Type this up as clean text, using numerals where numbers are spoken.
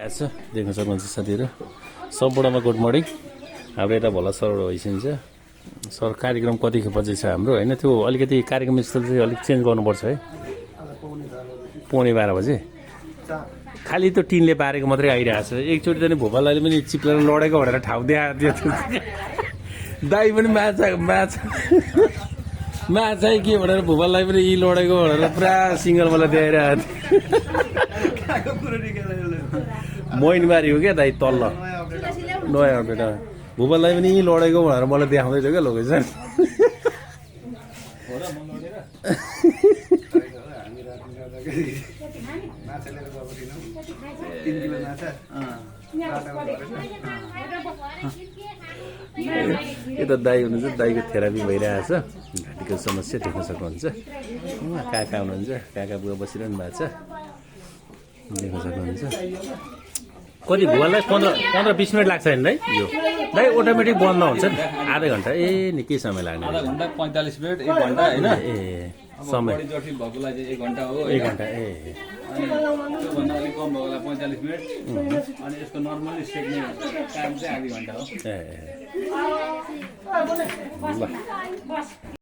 छ देख्न सक्नुहुन्छ साथीहरू सबैजनामा गुड मर्निङ हाम्रो यता भोला सरबाट भइसकिन्छ सर कार्यक्रम कतिको बजे छ हाम्रो होइन त्यो अलिकति कार्यक्रम स्थल चाहिँ अलिक चेन्ज गर्नुपर्छ है 11:15 बजे खालि त्यो टिनले पारेको मात्रै आइरहेको छ एकचोटि त नि भोपालले पनि चिप्लेर लडेको भनेर ठाउँ दिएको दाई पनि माछा के भनेर भोपाललाई पनि यी लडेको भनेर पुरा सिङ्गल मलाई देखाइरहेको थियो मोइनबारी हो क्या दाइ तल्ल नयाँ अपडेट भूपाललाई पनि लडेको भनेर मलाई देखाउँदै थियो क्या लोकेसन यता दाई हुनुहुन्छ दाईको थेरापी भइरहेको छ घाँटीको समस्या देख्न सक्नुहुन्छ काका हुनुहुन्छ काका बुवा बसिरहनु भएको छ देख्न सक्नुहुन्छ कति भुवालाई 15-20 मिनट लाग्छ नि दाइ यो दाइ अटोमेटिक बन्द हुन्छ नि आधा घन्टा ए निकै समय लाग्ने आधा घन्टा 45 मिनट 1 घन्टा हैन ए समय बडी जटिल भएकोलाई चाहिँ 1 घन्टा हो 1 घन्टा ए अनि त्योभन्दा अलिक कम भएकोलाई 45 मिनट अनि यसको नर्मली सेक्ने टाइम चाहिँ आधा घन्टा हो ए ल